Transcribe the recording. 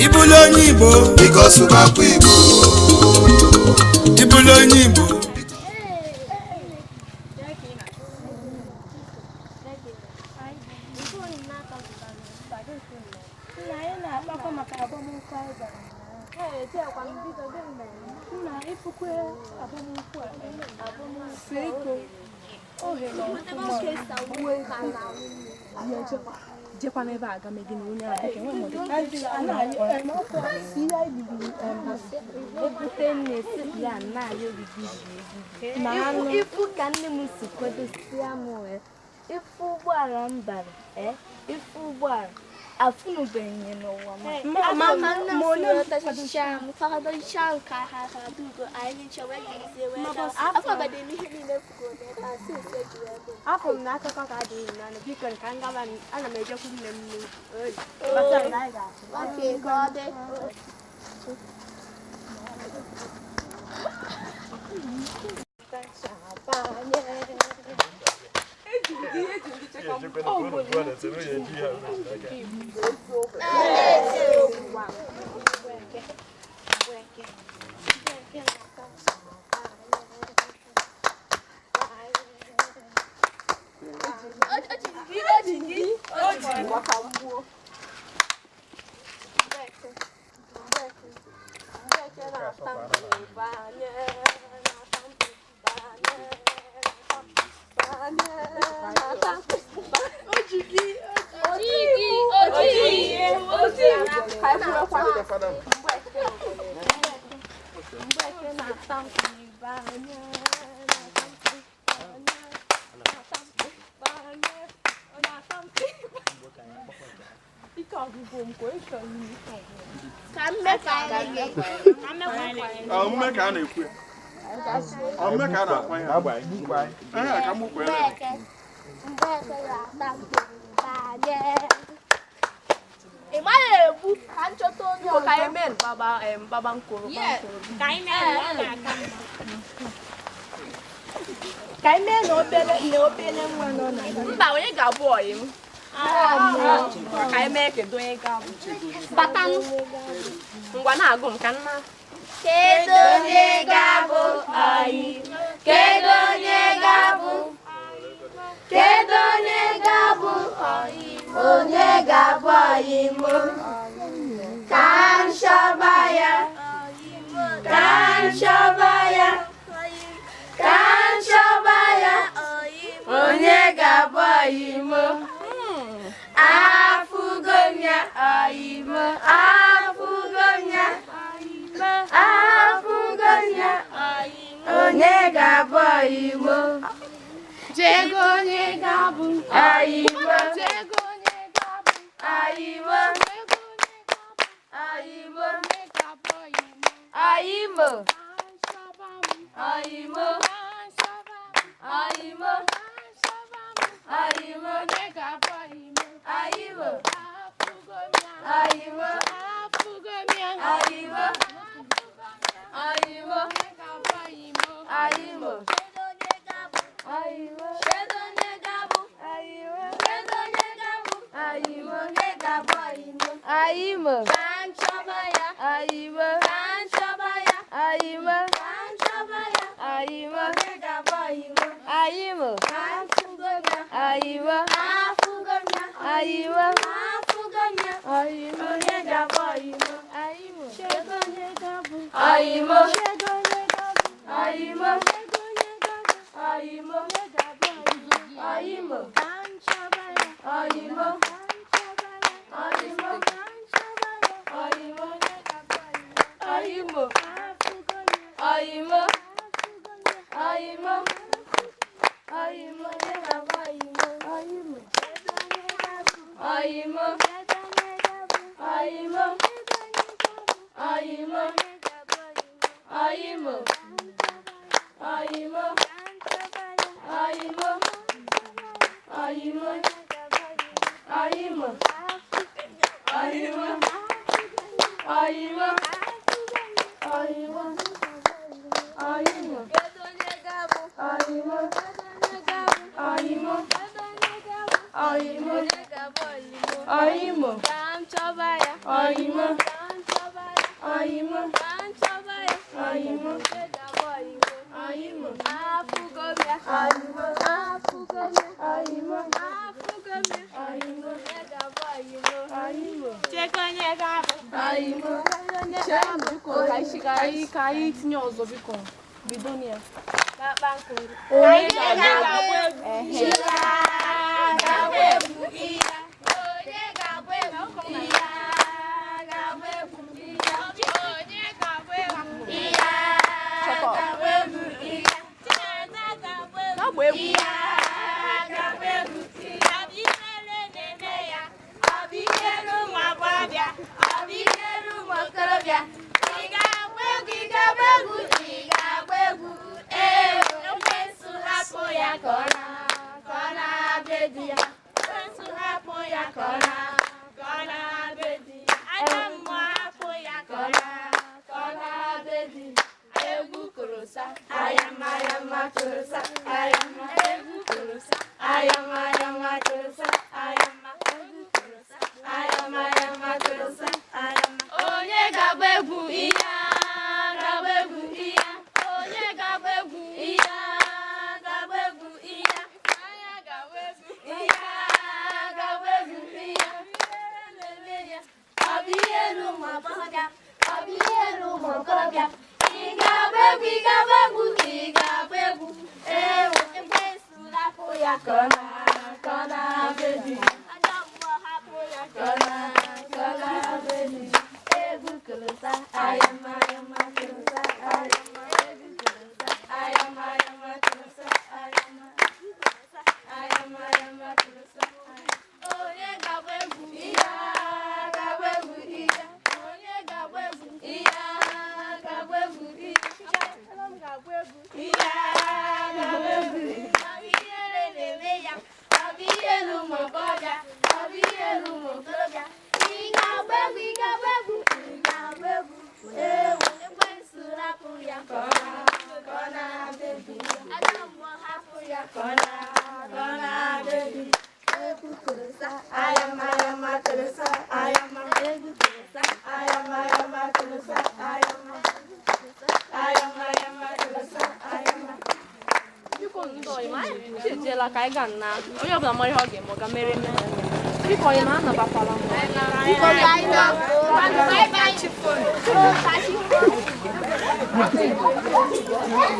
Ịbụlụ onye Igbo, biko sụbakwa Igbo. Ịbụlụ onye Igbo. Jekwa n'ebe a gama gị na onye a dịka enwe ebute nne si ya na ya origi. Ifu ka nne m si kwadosia m wee ifu ụgbọala m bara, ifu ụgbọala afụnụbeghị n'ụwa ma afọ m na akụkọ ka adịghị n'ọnụ. Biko ka m gaba, ana m ejekwu nne m n'ugwu. Omume ka a na-ekwu ya. Omume ka a na-akwa ya. Ee, ka m kwere. Ị maghị egbu ka nchọta onye ọzọ. Ka anyị mee baba baba nkoro. Ka anyị mee ka anyị mee na obele nwa nọ na mba, onye ga-abụ ọyị m. Ka anyị mee kedu onye ga-abụ. Batanụ. Ngwa na-agụ m ka nna. Kedu onye ga-abụ ọyị? Kedu onye ga-abụ? Kedu onye ga-abụ ọyị? Onye ga-abụ ọyị m? Ka m chọba ya. Ka m chọba ya. Ka m chọba ya. Onye ga-abụ ọyị m? Afụgo m ya ọyị m. Afụgo m ya. Afụgo m ya. Onye ga-abụ ọyị m? Jego onye ga-abụ ọyị m. Jego onye ga-abụ ọyị m. Ọyị m. Ọyị m. Ọyị m. Ọyị m. Ọyị m. Ọyị m. Ọyị m. Ọyị m. Ọyị m. Ọyị m. Kedu onye ga-abụ? Kedu onye ga-abụ? Onye ga-abụ ọyị m? Ọyị m. Ka m chọba ya. Ọyị m. Ka m chọba ya. Ọyị m. Ka m chọba ya. Ọyị m. Onye ga-abụ ọyị m? Ọyị m. Ka m fụgo m ya. Ọyị m. Afụgo m ya. Ọyị m. Afụgo m ya. Ọyị m. Onye ga-abụ ọyị m? Ọyị m. Kedu onye ga-abụ? Ọyị m. Kedu onye ga-abụ? Ọyị m. Kedu onye ga-abụ? Ọyị m. Onye ga-abụ ọyị m? Ọyị m. Ka m chọba ya. Ọyị m. Ka m chọba ya. Ọyị m. Ka m chọba ya. Ọyị m. Onye ga-abụ ọyị m? Ọyị m. Afụgo m ya. Ọyị m. Afụgo m ya. Ọyị m. Ọyị m. Onye ga-abụ ọyị m? Ọyị m. Kedu onye ga-abụ? Ọyị m. Kedu onye ga-abụ? Ọyị m. Kedu onye ga-abụ? Ọyị m. Onye ga-abụ ọyị m? Ọyị m. Ka m chọba ya. Ọyị m. Ka m chọba ya. Ọyị m. Onye ga-abụ ọyị m? Ọyị m. Afụgo m ya. Ọyị m. Afụgo m ya. Ọyị m. Afụgo m ya. Ọyị m. Onye ga-abụ ọyị m? Ọyị m. Kedu onye ga-abụ? Ọyị m. Kedu onye ga-abụ? Ọyị m. Kedu onye ga-abụ? Ọyị m. Onye ga-abụ ọyị m? Ọyị m. Ka m chọba ya. Ọyị m. Ka m Oyimo. Ka nchọba ya. Oyimo. Onye ga-abụ oyimo. Oyimo. Afụgo m ya. Oyimo. Afụgo m ya. Oyimo. Afụgo m ya. Oyimo. Onye ga-abụ oyimo. Oyimo. Chego onye ga-abụ. Oyimo. Biko ka anyị tinye ọzọ biko. Bido na ya. Onye ga-agba egwu. Iya ga-agba egwu. Iya. Onye ga-agba egwu. Iya ga-agba egwu. Iya. Onye ga-agba egwu. Iya ga-agba egwu. Iya. Chinasa ga-agba egwu. Iya ga-agba egwu. Iya. Ọ bụ ihere na-eme ya. Ọ bụ ihere ụmụ agbọghọbịa. Ọ bụ ihere ụmụ okorobịa. Ị ga-agba egwu, ị ga-agba egwu, ị ga-agba egwu. Ee, ekwensu hapụ ya ka ọ na-abịa di ya. Ekwensu hapụ ya ka ọ na-abịa di ya. Ajọ mmụọ hapụ ya ka ọ na-abịa di ya. Egwu korosa, ayama ayama korosa, ayama egwu korosa, ayama ayama korosa, ayama egwu korosa, ayama ayama korosa, ayama. Onye ga-agba egwu iya ga-agba egwu iya. Onye ga-agba egwu iya ga-agba egwu iya. Anya ga-agba egwu iya ga-agba egwu iya. Ọ bụ ihe elu ụmụ agbọghọbịa, ọ bụ ihe elu ụmụ okorobịa. Ị ga-agba egwu, ị ga-agba egwu, ị ga-agba egwu. Ewo, ekwensu hapụ ya ka ọ na-abịa di ya. Ajọ mmụọ hapụ ya ka ọ na-abịa di ya. Egwu korosa, ayama ayama korosa, ayama egwu korosa, ayama ayama korosa, ayama egwu korosa, ayama ayama korosa. Onye ga-agba egwu iya ga-agba egwu iya. Onye ga-agba egwu iya ga-agba egwu iya. Iya ga-agba egwu iya. Ọ bụ ihere na-eme ya. Ọ bụ ihere ụmụ agbọghọbịa. Ọ bụ ihere ụmụ okorobịa. Ị ga-agba egwu, ị ga-agba egwu, ị ga-agba egwu. Ewo, ekwensu hapụ ya ka ọ na-abịa di ya. Ajọ mmụọ hapụ ya ka ọ na-abịa di ya. Egwu korosa, ayama ayama korosa, ayama egwu korosa, ayama ayama korosa, ayama egwu korosa, ayama ayama korosa, ayama. Biko ndị ọyị ma anyị ejeela ka anyị gaa nna. Onye ọbụla mara ihe ọ ga-eme ọ ga mere eme. Biko ọyị ma anabakwala m. Biko Bye bye. Bye bye.